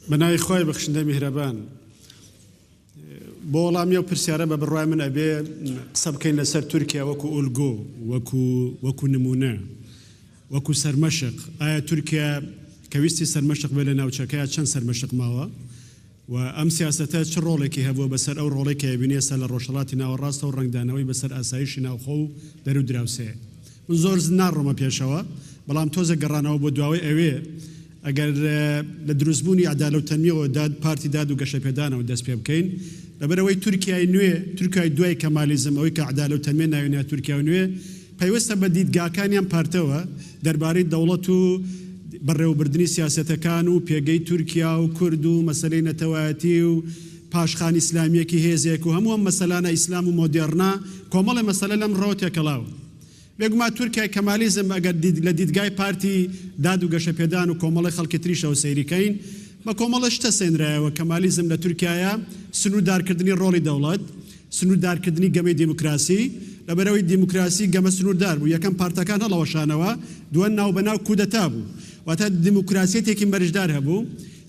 بە ناوی خوای بەخشندەی میهرەبان. بۆ وەڵامی ئەو پرسیارە بە بڕوای من ئەبێ قسە بکەین لەسەر تورکیا وەکو ئولگۆ، وەکو وەکو نمونە، وەکو سەرمەشق. ئایا تورکیا کە ویستی سەرمەشق بێ لە ناوچەکەیا چەند سەرمەشق ماوە؟ و ئەم سیاسەتە چ ڕۆڵێکی هەبووە بەسەر ئەو ڕۆڵەی کە ئەبینی ئێستا لە ڕۆژهەڵاتی ناوەڕاستە و ڕەنگدانەوەی بەسەر ئاسایشی ناوخۆ و دەرو دراوسێ؟ من زۆر ناڕۆمە پێشەوە، بەڵام تۆزێک گەڕانەوە بۆ دواوەی ئەوێ ئەگەر لە دروستبوونی عەدالە و تەنمیەوە داد پارتی داد و گەشەپێدانەوە دەست پێ بکەین، لەبەرئەوەی تورکیای نوێ، تورکیای دوای کەمالیزم، ئەوەی کە عەدالە و تەنمیە ناوی نا تورکیای نوێ، پەیوەستە بە دیدگاکانی ئەم پارتەوە دەربارەی دەوڵەت و بەڕێوەبردنی سیاسەتەکان و پێگەی تورکیا و کورد و مەسەلەی نەتەوایەتی و پاشخان ئیسلامییەکی هێزێک و هەموو ئەم مەسەلانە ئیسلام و مۆدێڕنە کۆمەڵێ مەسەلە لەم ڕەوە تێکەڵاون. بێگومان تورکیای کەمالیزم ئەگەر لە دیدگای پارتی داد و گەشەپێدان و کۆمەڵی خەڵکی تریشەوە سەیری کەین بە کۆمەڵێ شتە سێنرایەوە کەمالیزم لە تورکیایا سنووردارکردنی ڕۆڵی دەوڵەت، سنووردارکردنی گەمەی دیموکراسی، لەبەرئەوەی دیموکراسی گەمە سنووردار بوو یەکەم پارتەکان هەڵەوەشانەوە، دووەن ناوبەناو کودەتا بوو واتە دیموکراسیەتێکی مەرجدار هەبوو،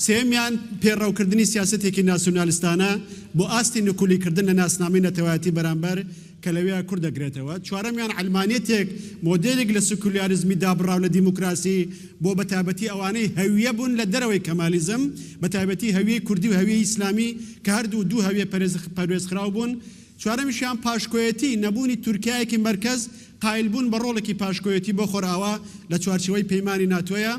سێیەمیان پێڕەوکردنی سیاسەتێکی ناسیونالستانە بۆ ئاستی نکولیکردن لە ناسنامەی نەتەوایەتی بەرامبەر کە لەوێیا کورد دەگرێتەوە، چوارەمیان عەلمانیەتێک، مۆدێلێک لە سکولیاریزمی دابڕاو لە دیموکراسی بۆ بەتایبەتی ئەوانەی هەویە بوون لە دەرەوەی کەمالیزم، بەتایبەتی هەویەی کوردی و هەویەی ئیسلامی کە هەردوو دوو هەویە پەروێزخراو بوون، چوارەمیشیان پاشکۆیەتی، نەبوونی تورکیایەکی مەرکەز، قایلبوون بە ڕۆڵێکی پاشکۆیەتی بۆ خۆرئاوا لە چوارچێوەی پەیمانی ناتۆیا،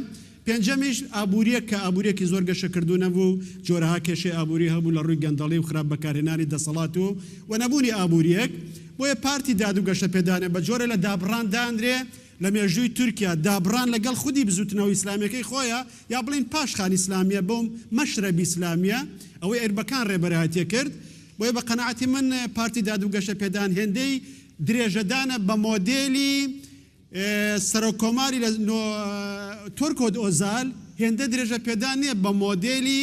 پێنجەمیش ئابوورییەک کە ئابوورییەکی زۆر گەشەکردوو نەبوو، جۆرەها کێشەی ئابووری هەبوو لە ڕووی گەندەڵی و خراپ بەکارهێنانی دەسەڵات و و نەبوونی ئابوورییەک، بۆیە پارتی داد و گەشەپێدانە بە جۆرێ لە دابڕان دانرێ لە مێژووی تورکیا، دابڕان لەگەڵ خودی بزووتنەوە ئیسلامییەکەی خۆیا یا بڵێین پاشخان ئیسلامییە بۆ مەشرەب ئیسلامییە ئەوەی ئەربەکان ڕێبەرایەتی کرد، بۆیە بە قەناعەتی من پارتی داد و گەشەپێدان هێندەی درێژەدانە بە مۆدێلی سەرۆک کۆماری لە تۆرکۆت ئۆزال هێندە درێژە پێدان نیە بە مۆدێلی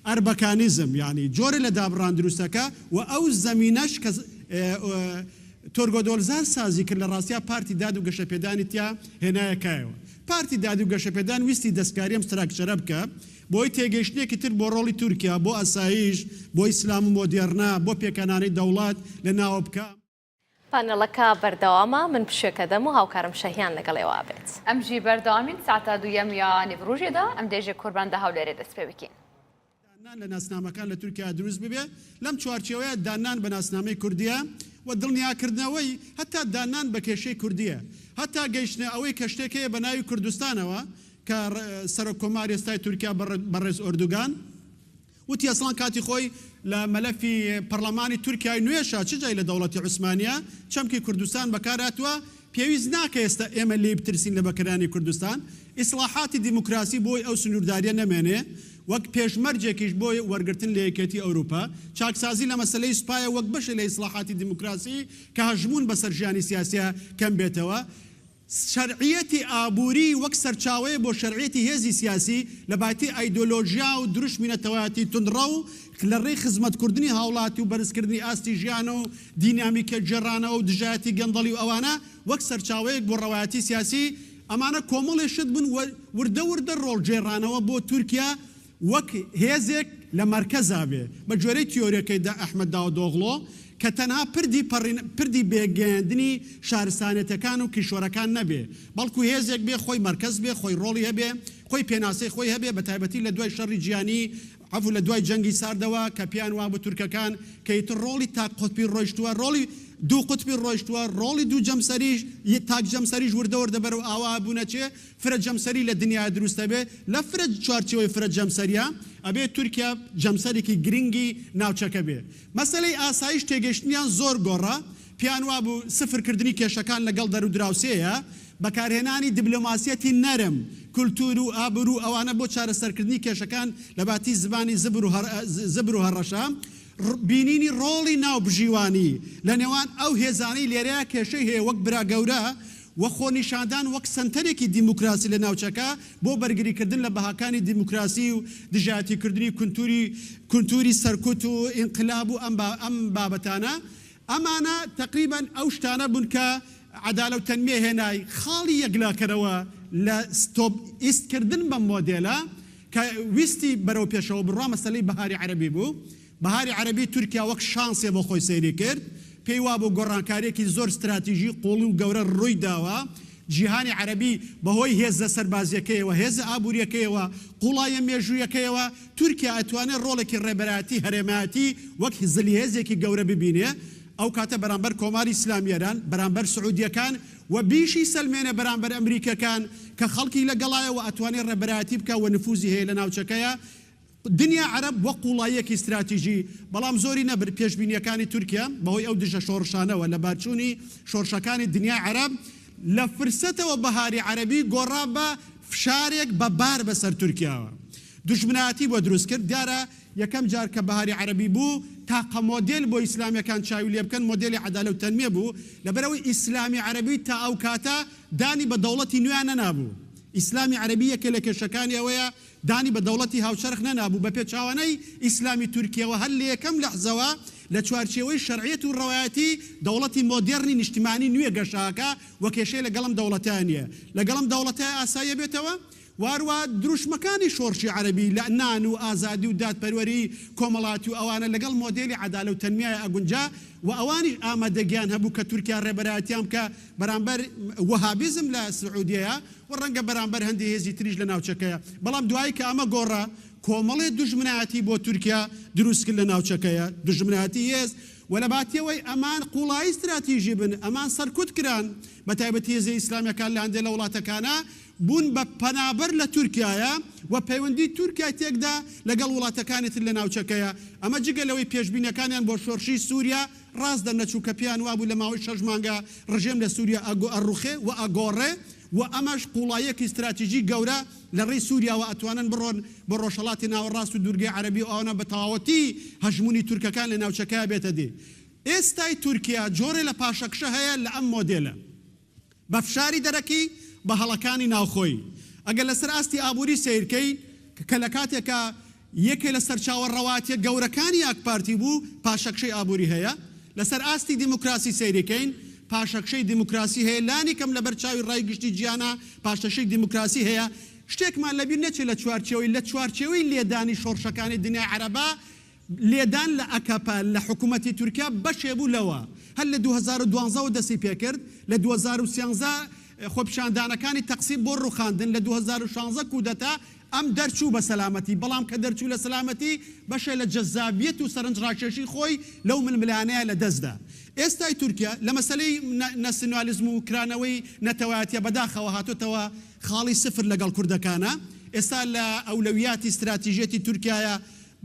ئەربەکانیزم یانی جۆرێ لە دابڕان دروستەکا و ئەو زەمینەش کە تۆرگۆت ئۆزال سازی کرد لە ڕاستیا پارتی داد و گەشەپێدانی تیا هێنایە کایەوە. پارتی داد و گەشەپێدان ویستی دەستکاری ئەم ستراکچەرە بکا بۆی تێگەیشتنێکی تر بۆ ڕۆڵی تورکیا بۆ ئاسایش بۆ ئیسلام و مۆدێڕنە بۆ پێکهێنانی دەوڵەت لە ناوە بکا. پانێڵەکە بەردەوامە، من پشوێک ئەدەم و هاوکارم شەهیان لەگەڵ ئێوە ئەبێت. ئەم ژی بەردەوامین ساعتا دوویەم یا نیڤڕوژێ دا ئەم دێژێ کوربان دە هەولێرێ دەس پێ بکین. داننان لە ناسنامەکان لە تورکیا دروست ببێ، لەم چوارچێوەیە داننان بە ناسنامەی کوردییە و دڵنیاکردنەوەی هەتا داننان بە کێشەی کوردییە، هەتا گەیشتنە ئەوەی کە شتێک هەیە بە ناوی کوردستانەوە کە سەرۆک کۆماری ئێستای تورکیا بەڕێز ئۆردوگان وتی ئەسڵەن کاتی خۆی لە مەلەفی پەڕلەمانی تورکیای نوێشا چ جای لە دەوڵەتی عوسمانیا چەمکی کوردستان بەکار هاتووە، پێویست ناکە ئێستا ئێمە لێی بترسین لە بەکرانی کوردستان، ئیسڵاحاتی دیموکراسی بۆی ئەو سنوورداریە نەمێنێ وەک پێشمەرجێکیش بۆ وەرگرتن لە یەکێتی ئەوروپا، چاکسازی لە مەسەلەی سوپایە وەک بەشێ لە ئیسڵاحاتی دیموکراسی کە هەژموون بەسەر ژیانی سیاسیا کەم بێتەوە، شەرعیەتی ئابووری وەک سەرچاوەیە بۆ شەرعیەتی هێزی سیاسی لە باتی ئایدۆلۆژیا و دروشمی نەتەوایەتی توندڕەو لە ڕێی خزمەتکردنی هاوڵاتی و بەرزکردنی ئاستی ژیان و دینامیکە گێڕانەوە و دژایەتی گەندەڵی و ئەوانە وەک سەرچاوەیەک بۆ ڕەوایەتی سیاسی ئەمانە کۆمەڵێ شت بوون و وردە وردە ڕۆڵگێڕانەوە بۆ تورکیا وەک هێزێک لە مەرکەزا بێ، بە گوێرەی تیۆریەکەی دە ئەحمەد داودئۆغڵۆ، کە تەنها پردی پەڕین پردی بەیەکگەیاندنی شارستانێتەکان و کیشوەرەکان نەبێ، بەڵکو هێزێک بێ خۆی مەرکەز بێ، خۆی ڕۆڵی هەبێ، خۆی پێناسەی خۆی هەبێ، بە تایبەتی لە دوای شەڕی جیهانی عەفو لە دوای جەنگی ساردەوە کە پێیان وابوو تورکەکان کە ئیتر ڕۆڵی تاک قوتبی ڕۆیشتووە، ڕۆڵی دوو قوتبی ڕۆیشتووە، ڕۆڵی دوو جەمسەریش تاک جەمسەریش وردە وردە بەرەو ئاوا بوونەچێ، فرە جەمسەری لە دنیایا دروست ئەبێ، لە فرە چوارچێوەی فرە جەمسەرییا ئەبێ تورکیا جەمسەرێکی گرنگی ناوچەکە بێ. مەسەلەی ئاسایش تێگەیشتنیان زۆر گۆڕا، پێیان وابوو سفر کردنی کێشەکان لەگەڵ دەرودراوسێیە، بەکارهێنانی دبلۆماسیەتی نەرم، کولتوور و ئابوور و ئەوانە بۆ چارەسەرکردنی کێشەکان لەباتی زمانی زبر و هەڕەشە، بینینی ڕۆڵی ناوبژیوانی لە نێوان ئەو هێزانەی لێرەیا کێشەی هەیە وەک برا گەورە و خۆنیشاندان وەک سەنتەرێکی دیموکراسی لە ناوچەکە بۆ بەرگریکردن لە بەهاکانی دیموکراسی و دژایەتیکردنی کونتوری کونتوری سەرکوت و ئینقلاب و ئەم ئەم بابەتانە ئەمانە تەقریبەن ئەو شتانە بوون کە عەدالە و تەنمیە هێنای خاڵی یەکلاکەرەوە لە ستۆپ ئیست کردن بەم مۆدێلە. کە ویستی بەرەو پێشەوە بڕوا مەسەلەی بەهاری عەرەبی بوو. بەهاری عەرەبی تورکیا وەک شانسێ بۆ خۆی سەیری کرد، پێی وابوو گۆڕانکارییەکی زۆر ستراتیژی قووڵ و گەورە ڕووی داوە، جیهانی عەرەبی بەهۆی هێزە سەربازییەکەیەوە، هێزە ئابوورییەکەیەوە، قووڵاییە مێژوویەکەیەوە، تورکیا ئەتوانێ ڕۆڵێکی ڕێبەرایەتی هەرێمایەتی وەک زلهێزێکی گەورە ببینێ، ئەو کاتە بەرامبەر کۆماری ئیسلامی ئێران، بەرامبەر سعودییەکان و بیشی سەلمێنێ بەرامبەر ئەمریکییەکان کە خەڵکی لەگەڵایە و ئەتوانێ ڕێبەرایەتی بکا و نفوزی هەیە لە ناوچەکەیا، دنیا عەرەب وەک قوڵاییەکی ستراتیژی، بەڵام زۆری نەبرد پێشبینییەکانی تورکیا بەهۆی ئەو دژە شۆڕشانەوە لەبارچوونی شۆڕشەکانی دنیای عەرەب لە فرسەتەوە بەهاری عەرەبی گۆڕا بە فشارێک بە بار بەسەر تورکیاوە دوژمنایەتی بۆ دروست کرد دیارە یەکەم جار کە بەهاری عەرەبی بوو تاقە مۆدێل بۆ ئیسلامیەکان چاوی لێ بکەن مۆدێلی عەدالە و تەنمیە بوو لەبەرئەوەی ئیسلامی عەرەبی تا ئەو کاتە دانی بە دەوڵەتی نوێیا نەنابوو ئیسلامی عەرەبی یەکێ لە کێشەکانی ئەوەیە دانی بە دەوڵەتی هاوچەرخ نەنابوو، بە پێچاوانەی ئیسلامی تورکیەوە هەر لە یەکەم لەحزەوە لە چوارچێوەی شەرعیەت و ڕەوایەتی دەوڵەتی مۆدێڕنی نیشتیمانی نوێ گەشاکا و کێشەی لەگەڵ ئەم دەوڵەتە نیە لەگەڵ ئەم دەوڵەتە ئاساییە بێتەوە و هەروا دروشمەکانی شۆڕشی عەرەبی لە نان و ئازادی و دادپەروەری کۆمەڵاتی و ئەوانە لەگەڵ مۆدێلی عەدالە و تەنمیایە ئەگونجا و ئەوانیش ئامادەگیان هەبوو کە تورکیا ڕێبەرایەتیان بکا بەرامبەر وەهابیزم لە سعودیەیە و ڕەنگە بەرامبەر هەندێ هێزی تریش لە ناوچەکەیە، بەڵام دوایی کە ئەمە گۆڕا، کۆمەڵێ دوژمنایەتی بۆ تورکیا دروست کرد لە ناوچەکەیە، دوژمنایەتی هێز، و لە باتیەوەی ئەمان قوڵایی ستراتیژی بن، ئەمان سەرکوت کران، بە تایبەتی هێزە ئیسلامیەکان لە هەندێ لە وڵاتەکانا بوون بە پەنابەر لە تورکیایە و پەیوەندی تورکیای تێکدا لەگەڵ وڵاتەکانی تر لە ناوچەکەیە، ئەمە جگە لەوەی پێشبینیەکانیان بۆ شۆرشی سوریا ڕاست دەرنەچوو کە پێیان وابوو لە ماوەی شەش مانگا ڕژێم لە سوریا ئەڕوخێ و ئەگۆڕێ و ئەمەش قوڵاییەکی ستراتیجی گەورە لە ڕێی سوریاوە ئەتوانن بڕۆن بۆ ڕۆژهەڵاتی ناوەڕاست و دوورگەی عەرەبی و ئەوانە بە تەواوەتی هەژموونی تورکەکان لە ناوچەکەیا بێتە دی. ئێستای تورکیا جۆرێ لە پاشەکشە هەیە لە ئەم مۆدێلە. بە فشاری دەرەکی، بە هەڵەکانی ناوخۆیی. ئەگەر لەسەر ئاستی ئابووری سەیر کەی، کە لە کاتێکا یەکێ لە سەرچاوە ڕەواتیە گەورەکانی ئاکپارتی بوو، پاشەکشەی ئابووری هەیە. لەسەر ئاستی دیموکراسی سەیری کەین، پاشەکشەی دیموکراسی هەیە، لانی کەم لەبەر چاوی ڕای گشتی جیهانا پاشەکشەی دیموکراسی هەیە. شتێکمان لەبیر نەچێ لە چوارچێوەی لە چوارچێوەی لێدانی شۆڕشەکانی دنیای عەرەبا، لێدان لە ئەکەپە لە حکومەتی تورکیا بەشێ بوو لەوە. هەر لە 2012 وە دەستی پێکرد، لە 2013 خۆپیشاندانەکانی تەقسیم بۆ ڕوخاندن، لە 2016 کودەتا، ئەم دەرچوو بە سەلامەتی، بەڵام کە دەرچوو لە سەلامەتی بەشێ لە جەزابیەت و سەرنجڕاکێشی خۆی لەو ململانێیە لە دەست دا. ئێستای تورکیا لە مەسەلەی ناسیونالیزم و کرانەوەی نەتەوایەتیە بەداخەوە هاتۆتەوە خاڵی سفر لەگەڵ کوردەکانا. ئێستا لە ئەولەویاتی ستراتیژیەتی تورکیایە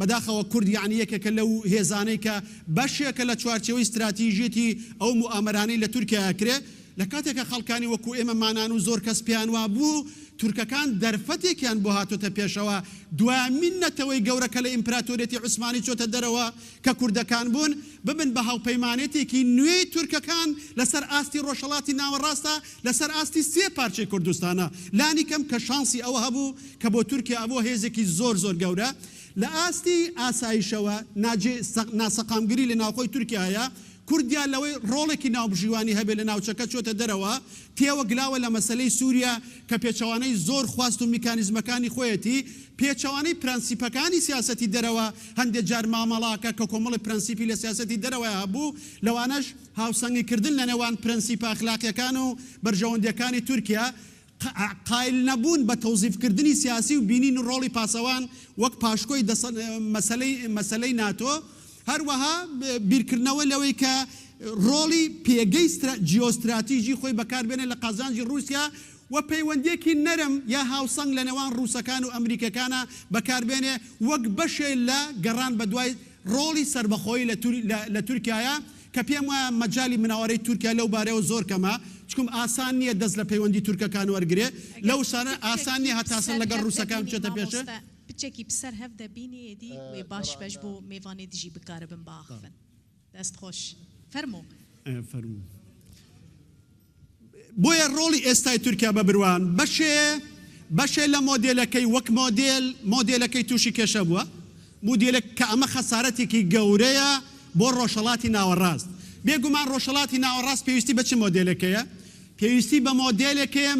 بەداخەوە کورد یەعنی یەکێکە لەو هێزانەی کە بەشێکە لە چوارچێوەی ستراتیژیەتی ئەو موئامەرانەی لە تورکیا ئەکرێ، لە کاتێکا خەڵکانی وەکو ئێمە مانان و زۆر کەس پێیان وابوو تورکەکان دەرفەتێکیان بۆ هاتۆتە پێشەوە دوامین نەتەوەی گەورە کە لە ئیمپراتۆریەتی عوسمانی چۆتە دەرەوە کە کوردەکان بوون ببن بە هاوپەیمانێتێکی نوێی تورکەکان لەسەر ئاستی ڕۆژهەڵاتی ناوەڕاستە لەسەر ئاستی سێ پارچەی کوردستانە لانی کەم کە شانسی ئەوە هەبوو کە بۆ تورکیا ئەبووە هێزێکی زۆر زۆر گەورە لە ئاستی ئاسایشەوە ناجێ ناسەقامگیری لە ناوخۆی تورکیا هەیە، کوردیا لەوەی ڕۆڵێکی ناوبژیوانی هەبێ لە ناوچەکە چۆتە دەرەوە، تێوە گلاوە لە مەسەلەی سوریا کە پێچەوانەی زۆر خواست و میکانیزمەکانی خۆیەتی، پێچەوانەی پرەنسیپەکانی سیاسەتی دەرەوە هەندێ جار مامەڵاکە کە کۆمەڵێ پرەنسیپی لە سیاسەتی دەرەوەیا هەبوو لەوانەش هاوسەنگی کردن لە نێوان پرەنسیپە ئەخلاقیەکان و بەرژەوەندیەکانی تورکیا قایل نەبوون بە تەوزیفکردنی سیاسی و بینینی ڕۆڵی پاسەوان وەک پاشکۆی مەسەلەی مەسەلەی ناتۆ، هەروەها بیرکردنەوە لەوەی کە ڕۆڵی پێگەی جیۆستراتیژی خۆی بەکاربێنێت لە قازانجی ڕووسیا و پەیوەندییەکی نەرم یا هاوسەنگ لە نێوان ڕووسەکان و ئەمریکیەکانا بەکاربێنێ وەک بەشێ لە گەڕان بەدوای ڕۆڵی سەربەخۆیی لە تورکیایە کە پێم وایە مەجالی مناوەرەی تورکیا لەو بارەیەوە زۆر کەمە، چکم ئاسان نییە دەست لە پەیوەندی تورکەکان وەرگرێ، ئەگەر لەو سانە ئاسان پچەکی نییە هەتا سەر بسەر لەگەڵ هەڤ ڕووسەکان دەبینی بچێتە پێشێ. مامۆستا پچەکی بسەر هەڤ دەبینی ئێدی وێ باش بەش بۆ مێڤانێ دژی بکاربن بئاخفن. دەست خۆش. فەرموو. فەرموو. بۆیە ڕۆڵی ئێستای تورکیا بە بروان بەشێ بەشێ لە مۆدێلەکەی وەک مۆدێل مۆدێلەکەی تووشی کێشە بووە مودێلێک کە ئەمە خەسارەتێکی گەورەیە بۆ ڕۆژهەڵاتی ناوەڕاست بێگومان ڕۆژهەڵاتی ناوەڕاست پێویستی بە چ مۆدێلێکەیە پێویستی بە مۆدێلێکەیە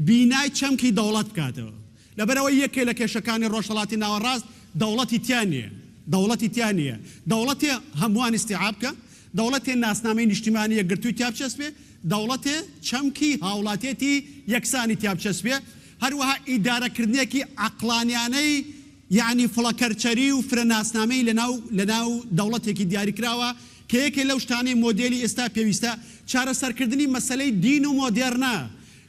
بینای چەمکی دەوڵەت بکاتەوە. لەبەرئەوەی یەکێ لە کێشەکانی ڕۆژهەڵاتی ناوەڕاست دەوڵەتی تیا نییە. دەوڵەتی تیا نییە. دەوڵەتێ هەمووان ئیستیعاب کە، دەوڵەتێ ناسنامەی نیشتیمانی یەکگرتووی تیا بچەسپێ، دەوڵەتێ چەمکی هاوڵاتیەتی یەکسانی تیا بچەسپێ، هەروەها ئیدارەکردنێکی عەقڵانیانەی یەعنی فڵەکەرچەری و فرە ناسنامەیی لەناو لەناو دەوڵەتێکی دیاریکراوە کە یەکێ لەو شتانەی مۆدێلی ئێستا پێویستە چارەسەرکردنی مەسەلەی دین و مۆدێرنە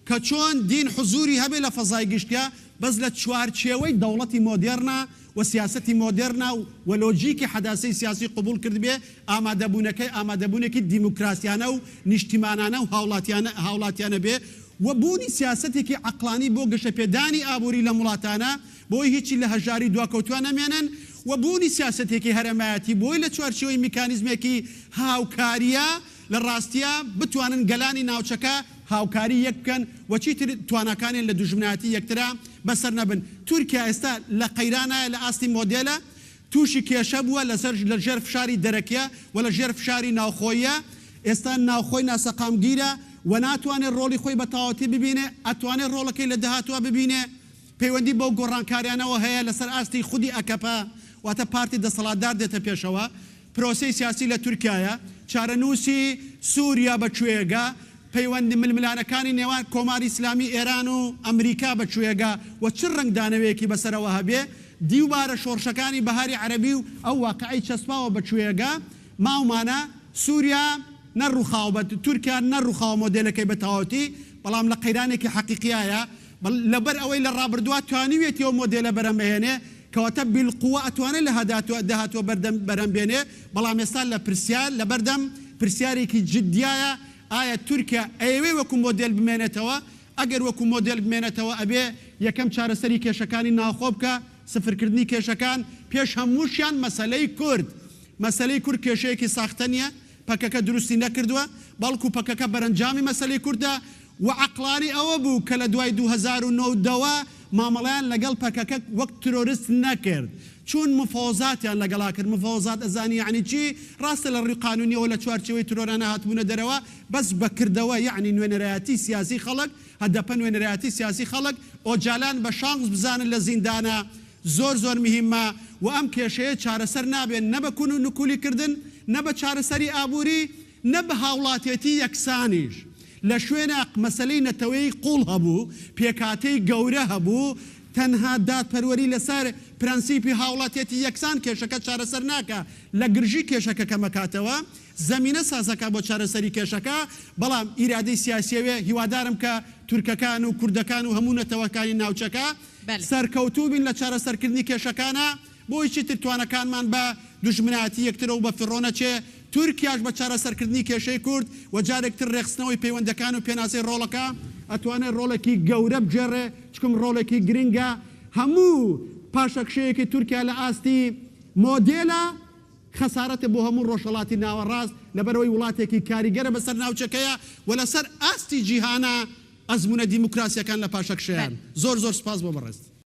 کە چۆن دین حزوری هەبێ لە فەزای گشتیا بەس لە چوارچێوەی دەوڵەتی مۆدێرنە و سیاسەتی مۆدێرنە و لۆجیکی حەداسەی سیاسی قبوڵ کردبێ ئامادەبوونەکەی ئامادەبوونێکی دیموکراسیانە و نیشتیمانانە و هاوڵاتیانە هاوڵاتیانە بێ و بوونی سیاسەتێکی عەقڵانی بۆ گەشەپێدانی ئابووری لەم وڵاتانە بۆی هیچی لە هەژاری دواکەوتووان نەمێنن و بوونی سیاسەتێکی هەرەمایەتی بۆی لە چوارچێوەی میکانیزمێکی هاوکارییە لە ڕاستیا بتوانن گەلانی ناوچەکە هاوکاری یەک بکەن و چیتر تواناکانیان لە دوژمنایەتی یەکترا بەسەر نەبن. تورکیا ئێستا لە قەیرانایە لە ئاستی مۆدێلە تووشی کێشە بووە لەسەر لە ژێر فشاری دەرەکیە و لە ژێر فشاری ناوخۆییە، ئێستا ناوخۆی ناسەقامگیرە و ناتوانێ ڕۆڵی خۆی بە تەواوەتی ببینێ، ئەتوانێ ڕۆڵەکەی لە داهاتووا ببینێ، پەیوەندی بەو گۆڕانکاریانەوە هەیە لەسەر ئاستی خودی ئەکەپە واتە پارتی دەسەڵاتدار دێتە پێشەوە، پرۆسەی سیاسی لە تورکیایە، چارەنووسی سوریا بە کوێگا، پەیوەندی ململانەکانی نێوان کۆماری ئیسلامی ئێران و ئەمریکا بە کوێگا و چ ڕەنگدانەوەیەکی بەسەرەوە هەبێ، دیوبارە شۆڕشەکانی بەهاری عەرەبی و ئەو واقعەی چەسپاوە بە کوێگا ماومانە، سوریا نەڕوخاوە بە تورکیا نەڕوخاوە مۆدێلەکەی بە تەواوەتی، بەڵام لە قەیرانێکی حەقیقیایە، لەبەر ئەوەی لە ڕابردووا توانیویەتی ئەو مۆدێلە بەرهەم بهێنێ، کەواتە بیلقوە ئەتوانێ لە داهاتووە بەردەم بەرهەم بێنێ، بەڵام ئێستا لە پرسیار لەبەردەم پرسیارێکی جدیایە ئایا تورکیا ئەیەوێ وەکو مۆدێل بمێنێتەوە؟ ئەگەر وەکو مۆدێل بمێنێتەوە ئەبێ یەکەم چارەسەری کێشەکانی ناوخۆ بکا، سفرکردنی کێشەکان، پێش هەمووشیان مەسەلەی کورد. مەسەلەی کورد کێشەیەکی ساختە نیە، پەکەکە دروستی نەکردوە، بەڵکو پەکەکە بەرەنجامی مەسەلەی کوردە و عەقڵانی ئەوە بوو کە لە دوای 2009 دەوە مامەڵەیان لەگەڵ پەکەکە وەک ترۆرست نەکرد چوون مفاوەزاتیان لەگەڵا کرد، مفاوەزات ئەزانی یەعنی چی؟ ڕاستە لە ڕووی قانونیەوە لە چوارچێوەی ترۆرا نەهاتبوونە دەرەوە بەس بە کردەوە یەعنی نوێنەرایەتی سیاسی خەڵک، هەدەپە نوێنەرایەتی سیاسی خەڵک، ئۆجالان بە شانس بزانن لە زیندانە زۆر زۆر مهیمە و ئەم کێشەیە چارەسەر نابێ نە بە کون و نکولی کردن، نە بە چارەسەری ئابووری، نە بە هاوڵاتێتی یەکسانیش. لە شوێناق مەسەلەی نەتەوەیی قوڵ هەبوو، پێکهاتەی گەورە هەبوو، تەنها دادپەروەری لەسەر پرەنسیپی هاوڵاتێتی یەکسان کێشەکە چارەسەر ناکا، لە گرژی کێشەکە کەمەکاتەوە، زەمینە سازەکا بۆ چارەسەری کێشەکە، بەڵام ئیرادەی سیاسیەوێ، هیوادارم کە تورکەکان و کوردەکان و هەموو نەتەوەکانی ناوچەکە سەرکەوتوو بین لە چارەسەرکردنی کێشەکانا، بۆی چیتر توانەکانمان بە دوژمنایەتی یەکترەوە بە فیڕۆ نەچێ، تورکیاش بە چارەسەرکردنی کێشەی کورد و جارێک تر رێکخستنەوەی پەیوەندەکان و پێناسەی رۆڵەکە، ئەتوانێ رۆڵێکی گەورە بگێڕێ، چکم رۆڵێکی گرنگە، هەموو پاشەکشەیەکی تورکیا لە ئاستی مۆدێلە، خەسارەتە بۆ هەموو رۆژهەڵاتی ناوەڕاست، لەبەرئەوەی وڵاتێکی کاریگەرە بەسەر ناوچەکەیە و لەسەر ئاستی جیهانە ئەزموونە دیموکراسیەکان لە پاشەکشەیان. زۆر زۆر سوپاس بۆ بەڕێزت.